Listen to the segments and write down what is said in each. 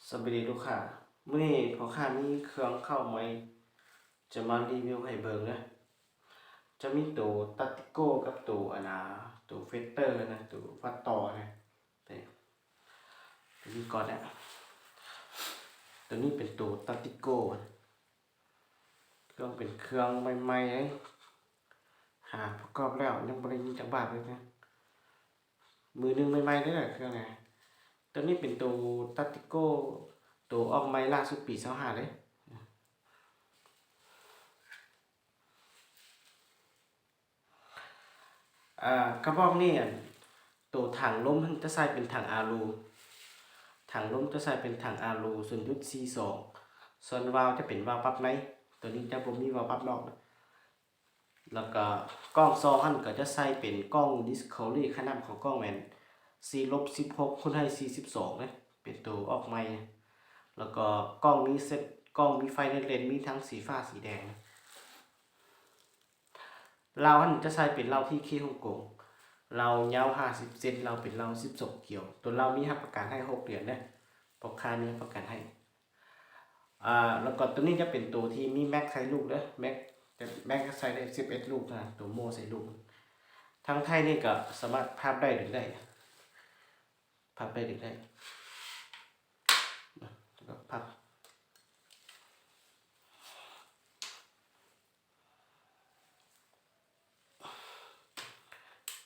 ສະບາຍດີລູກຄ້າ, ມື້ນີ້ພໍ່ຄ້າມີເຄື່ອງເຂົ້າໃໝ່ ຈະມາຣີວິວໃຫ້ເບິ່ງເດີ. ຈະມີໂຕຕັດຕິໂກ້ກັບໂຕອັນນ່າ ໂຕເຟດເຕີນະ ໂຕຟັດຕໍ່ນະ. ໂຕນີ້ກ່ອນນະ, ໂຕນີ້ເປັນໂຕຕັດຕິໂກ້. ເຄື່ອງເປັນເຄື່ອງໃໝ່ໆເລີຍ, ຫາປະກອບແລ້ວຍັງບໍ່ໄດ້ຍິງຈັກບາດເລີຍນະ. ມືໜຶ່ງໃໝ່ໆເລີຍນະເຄື່ອງນະ. ໂຕນີ້ເປັນໂຕຕັດຕິໂກ້ ໂຕອອກໃໝ່ລ່າສຸດປີຊາວຫ້າເດ້. ອາ ກະບອກນີ້ ອັນ ໂຕຖັງລົມຫັ້ນຈະໃສ່ເປັນຖັງອາລູ, ຖັງລົມຈະໃສ່ເປັນຖັງອາລູ ສູນຈຸດສີ່ສອງ, ສ່ວນວາວຈະເປັນວາວປັບໃນ, ໂຕນີ້ຈະບໍ່ມີວາວປັບນອກ. ແລ້ວກໍກ້ອງຊອງຫັ້ນກໍຈະໃສ່ເປັນກ້ອງ Discovery, ຂະໜາດຂອງກ້ອງແມ່ນສີ່ລົບສິບຫົກຄູນໃຫ້ສີ່ສິບສອງເດ້, ເປັນໂຕອອກໃໝ່. ແລ້ວກໍກ້ອງມີເຊັດ ກ້ອງມີໄຟໃນເລນ ມີທັງສີຟ້າສີແດງ. ເລົາຫັ້ນຈະໃສ່ເປັນເລົາ ທີ ເຄ ຮົງກົງ, ເລົາຍາວຫ້າສິບເຊັນ, ເລົາເປັນເລົາສິບສອງກຽວ. ໂຕເລົາມີຮັບປະກັນໃຫ້ຫົກເດືອນເດ້, ພໍ່ຄ້າມີຮັບປະກັນໃຫ້. ອາ ແລ້ວກໍໂຕນີ້ຈະເປັນໂຕທີ່ມີແມັກໃສ່ລູກເດີ, ແມັກ ແມັກໃສ່ໄດ້ສິບເອັດລູກນະ, ໂຕໂມ້ໃສ່ລູກ. ທາງໄທນີ້ກໍສາມາດພັບໄດ້ດຶງໄດ້, ພັບໄດ້ດຶງໄດ້, ແລ້ວກໍພັບ.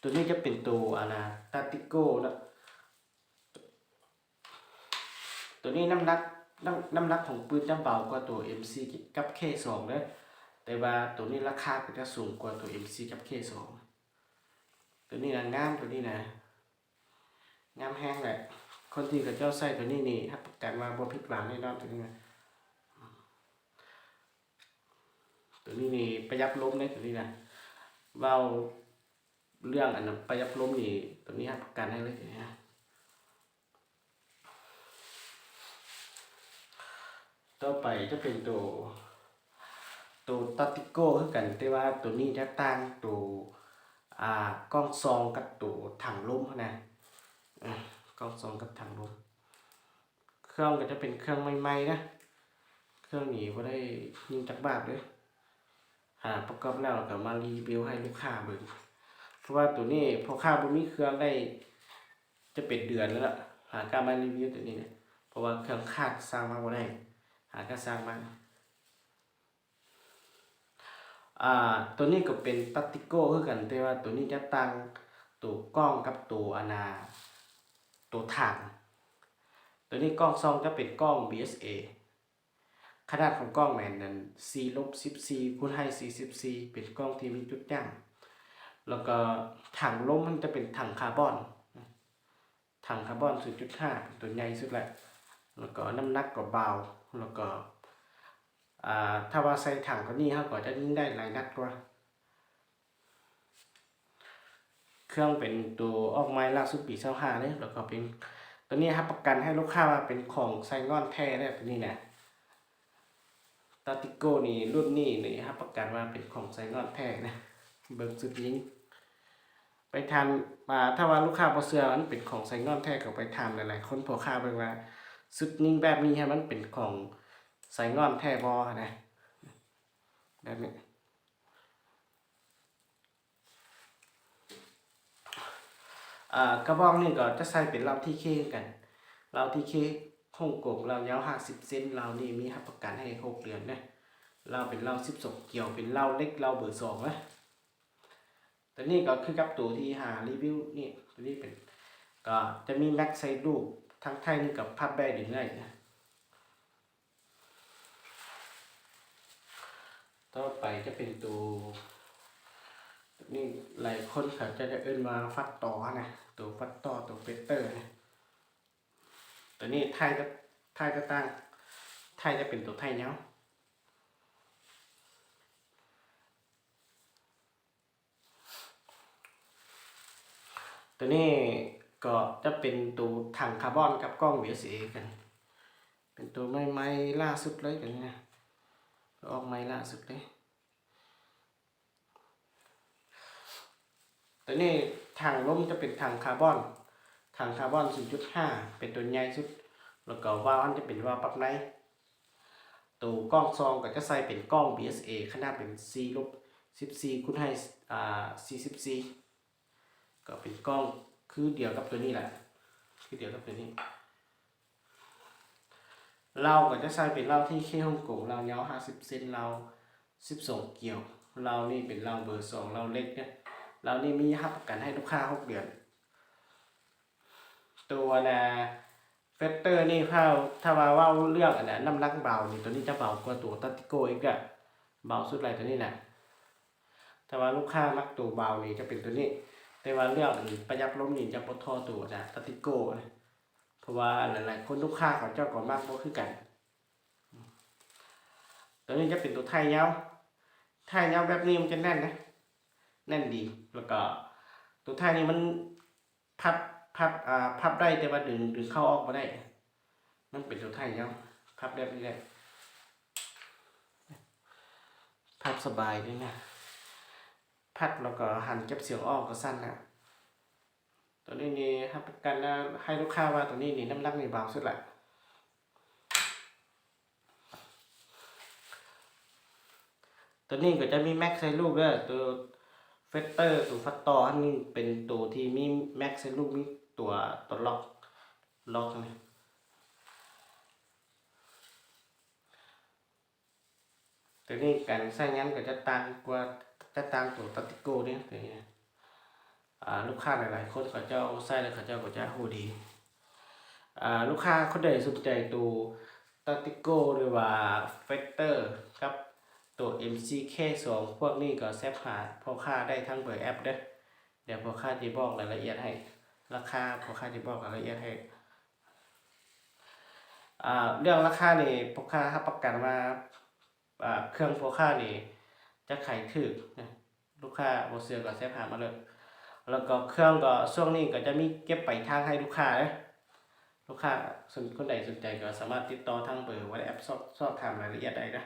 ໂຕນີ້ຈະເປັນໂຕອັນນ່າ ຕັດຕິໂກ້ເນາະ. ໂຕນີ້ນ້ຳໜັກ ນ້ຳ ນ້ຳໜັກຂອງປືນຈະເບົາກວ່າໂຕເອັມສີ່ກັບເຄສອງເດີ, ແຕ່ວ່າໂຕນີ້ລາຄາກໍຈະສູງກວ່າໂຕເອັມສີ່ກັບເຄສອງ. ໂຕນີ້ນະງາມ, ໂຕນີ້ນະງາມແຮງແຫຼະ. ຄົນທີ່ເຂົາເຈົ້າໃຊ້ໂຕນີ້ນີ້ ຮັບປະກັນວ່າບໍ່ຜິດຫວັງແນ່ນອນ ໂຕນີ້ນະ. ໂຕນີ້ນີ້ປະຢັດລົມເດ້ ໂຕນີ້ນະ, ເວົ້າເລື່ອງອັນປະຢັດລົມນີ້ ໂຕນີ້ຮັບປະກັນໃຫ້ເລີຍ ໂຕນີ້ນະ. ຕໍ່ໄປຈະເປັນໂຕ ໂຕຕັດຕິໂກ້ຄືກັນ, ແຕ່ວ່າໂຕນີ້ຈະຕ່າງໂຕ ອ່າ ກ້ອງຊອງກັບໂຕຖັງລົມຫັ້ນນະ, ກ້ອງຊອງກັບຖັງລົມ. ເຄື່ອງກໍຈະເປັນເຄື່ອງໃໝ່ໆນະ, ເຄື່ອງນີ້ບໍ່ໄດ້ຍິງຈັກບາດເດ້. ຫາປະກອບແລ້ວ ແລ້ວກໍມາຣີວິວໃຫ້ລູກຄ້າເບິ່ງ, ເພາະວ່າໂຕນີ້ພໍ່ຄ້າບໍ່ມີເຄື່ອງໄດ້ຈະເປັນເດືອນແລ້ວລະ, ຫາກ້າມາຣີວິວໂຕນີ້ນະ, ເພາະວ່າເຄື່ອງຂາດ ສ້າງມາບໍ່ໄດ້, ຫາກໍສ້າງມາ. ອ່າ ໂຕນີ້ກໍເປັນຕັດຕິໂກ້ຄືກັນ, ແຕ່ວ່າໂຕນີ້ຈະຕ່າງໂຕກ້ອງກັບໂຕອັນນ່າ ໂຕຖັງ. ໂຕນີ້ກ້ອງຊອງຈະເປັນກ້ອງ ບີເອສເອ, ຂະໜາດຂອງກ້ອງແມ່ນນັ້ນ ສີ່ລົບສິບສີ່ຄູນໃຫ້ສີ່ສິບສີ່, ເປັນກ້ອງທີ່ມີຈຸດຫຍັ້ງ. ແລ້ວກໍຖັງລົມມັນຈະເປັນຖັງຄາບອນ. ຖັງຄາບອນສູນຈຸດຫ້າ ເປັນຕົວໃຫຍ່ສຸດແຫຼະ, ແລ້ວກໍນ້ຳໜັກກໍເບົາ, ແລ້ວກໍ ອ່າ ຖ້າວ່າໃສ່ຖັງກວ່ານີ້ ເຮົາກໍຈະຍິງໄດ້ຫຼາຍນັດກວ່າ. ເຄື່ອງເປັນໂຕອອກໃໝ່ລ່າສຸດປີຊາວຫ້າເດ້, ແລ້ວກໍເປັນ ໂຕນີ້ຮັບປະກັນໃຫ້ລູກຄ້າວ່າເປັນຂອງໃສ່ງອນແທ້ເດ້ ໂຕນີ້ນະ. ຕາຕິໂກ້ນີ້ ລຸ້ນນີ້ນີ້ ຮັບປະກັນວ່າເປັນຂອງໃສ່ງອນແທ້ນະ. ເບິ່ງຊຸດຍິງ ໄປຖາມ ອ່າ ຖ້າວ່າລູກຄ້າບໍ່ເຊື່ອວ່າມັນເປັນຂອງໃສ່ງອນແທ້ ກໍໄປຖາມຫຼາຍໆຄົນ ພໍ່ຄ້າເບິ່ງວ່າຊຸດຍິງແບບນີ້ ໃຫ້ມັນເປັນຂອງໃສ່ງອນແທ້ບໍ່ນະ ແບບນີ້. ອ່າ ກະບອກນີ້ກໍຈະໃສ່ເປັນເລົາ ທີ ເຄ ຄືກັນ, ເລົາ ທີ ເຄ ຮົງກົງ, ເລົາຍາວຫ້າສິບເຊັນ, ເລົານີ້ມີຮັບປະກັນໃຫ້ຫົກເດືອນເດ້. ເລົາເປັນເລົາສິບສອງກຽວ, ເປັນເລົາເຫຼັກ, ເລົາເບີສອງເດ້. ໂຕນີ້ກໍຄືກັບໂຕທີ່ຫາຣີວິວນີ້, ໂຕນີ້ເປັນ ກໍຈະມີແມັກໃສ່ລູກ, ທາງໄທນີ້ກໍພັບໄດ້ດຶງໄດ້. ຕໍ່ໄປຈະເປັນໂຕ ໂຕນີ້ຫຼາຍຄົນເຂົາເຈົ້າຈະເອີ້ນວ່າຟັດຕໍ່ນະ, ໂຕຟັດຕໍ່, ໂຕເຟດເຕີນະ. ໂຕນີ້ທ້າຍ ທ້າຍກະຕ່າງ, ທ້າຍຈະເປັນໂຕທ້າຍຍາວ. ໂຕນີ້ກໍຈະເປັນໂຕຖັງຄາບອນກັບກ້ອງ ບີເອສເອ ຄືກັນ, ເປັນໂຕໃໝ່ໆລ່າສຸດເລີຍ ໂຕນີ້ນະ, ອອກໃໝ່ລ່າສຸດເລີຍ. ໂຕນີ້ຖັງລົມຈະເປັນຖັງຄາບອນ, ຖັງຄາບອນສູນຈຸດຫ້າ ເປັນໂຕໃຫຍ່ສຸດ, ແ ແລ້ວກໍວາວມັນຈະເປັນວາວປັບໃນ. ໂຕກ້ອງສ່ອງກໍຈະໃສ່ເປັນກ້ອງ BSA ຂະໜາດເປັນສີ່ລົບສິບສີ່ຄູນໃຫ້ ອ່າ ສີ່ສິບສີ່ ກໍເປັນກ້ອງຄືດຽວກັບໂຕນີ້ແຫຼະ ຄືດຽວກັບໂຕນີ້. ເລົາກໍຈະໃສ່ເປັນເລົາທີ່ເຄຮົງກົງ ເລົາຍາວຫ້າສິບເຊັນ ເລົາສິບສອງກຽວ. ເລົານີ້ເປັນເລົາເບີສອງ ເລົາເລັກເດີ. ເລົານີ້ມີຮັບປະກັນໃຫ້ລູກຄ້າຫົກເດືອນ. ໂຕອັນນ່າ ເຟດເຕີນີ້ ຖ້າ ຖ້າວ່າເວົ້າເລື່ອງອັນນ່າ ນ້ຳໜັກເບົານີ້ ໂຕນີ້ຈະເບົາກວ່າໂຕຕັດຕິໂກ້ອີກເດີ ເບົາສຸດແລ້ວໂຕນີ້ນະ. ຖ້າວ່າລູກຄ້າມັກໂຕເບົານີ້ຈະເປັນໂຕນີ້ ແຕ່ວ່າເລື່ອງອັນປະຢັດລົມນີ້ຈະບໍ່ທໍ່ໂຕອັນນ່າຕັດຕິໂກ້ນະ ເພາະວ່າຫຼາຍໆຄົນ ລູກຄ້າເຂົາເຈົ້າກໍມັກບໍ່ຄືກັນ. ໂຕນີ້ຈະເປັນໂຕທ້າຍຍາວ ທ້າຍຍາວແບບນີ້ມັນຈະແໜ້ນນະ ແໜ້ນດີ. ແລ້ວກໍໂຕທ້າຍນີ້ມັນພັບ ພັບ ອ່າ ພັບໄດ້ ແຕ່ວ່າດຶງ ດຶງເຂົ້າອອກບໍ່ໄດ້. ມັນເປັນໂຕທ້າຍຍາວ ພັບແບບນີ້ໄດ້ ພັບສະບາຍເລີຍນະ. ພັບແລ້ວກໍຫັນເກັບສຽງອອກກໍສັ້ນນະ. ໂຕນີ້ນີ້ຮັບປະກັນນະ ໃຫ້ລູກຄ້າວ່າໂຕນີ້ນີ້ນ້ຳໜັກນີ້ເບົາສຸດລະ. ໂຕນີ້ກໍຈະມີແມັກໃສ່ລູກເດີ ໂຕເຟດເຕີ ໂຕຟັດຕໍ່ຫັ້ນເປັນໂຕທີ່ມີແມັກໃສ່ລູກ ມີຕົວ ຕົວລັອກ ລັອກນີ້. ໂຕນີ້ການໃຊ້ງານກໍຈະຕ່າງກວ່າ ຈະຕ່າງໂຕຕັດຕິໂກ້ເດ້ ໂຕນີ້ນະ. ອ່າ ລູກຄ້າຫຼາຍໆຄົນເຂົາເຈົ້າໃຊ້ແລ້ວເຂົາເຈົ້າກໍຈະຮູ້ດີ. ອ່າ ລູກຄ້າຄົນໃດສົນໃຈໂຕຕັດຕິໂກ້ ຫຼືວ່າເຟດເຕີກັບໂຕເອັມຊີເຄສອງ ພວກນີ້ກໍແຊັດຫາພໍ່ຄ້າໄດ້ທາງເບີແອັບເດີ. ດຽວພໍ່ຄ້າຈະບອກລາຍລະອຽດໃຫ້ ລາຄາພໍ່ຄ້າຈະບອກລາຍລະອຽດໃຫ້. ອ່າ ເລື່ອງລາຄານີ້ ພໍ່ຄ້າຮັບປະກັນວ່າ ອ່າ ເຄື່ອງພໍ່ຄ້ານີ້ຈະຂາຍຖືກນະ. ລູກຄ້າບໍ່ເຊື່ອກໍແຊັດຫາມາເລີຍ. ແລ້ວກໍເຄື່ອງກໍຊ່ວງນີ້ກໍຈະມີເກັບປາຍທາງໃຫ້ລູກຄ້າເດີ. ລູກຄ້າຄົນໃດສົນໃຈກໍສາມາດຕິດຕໍ່ທາງເບີ WhatsApp ສອບ ສອບຖາມລາຍລະອຽດໄດ້ເດີ.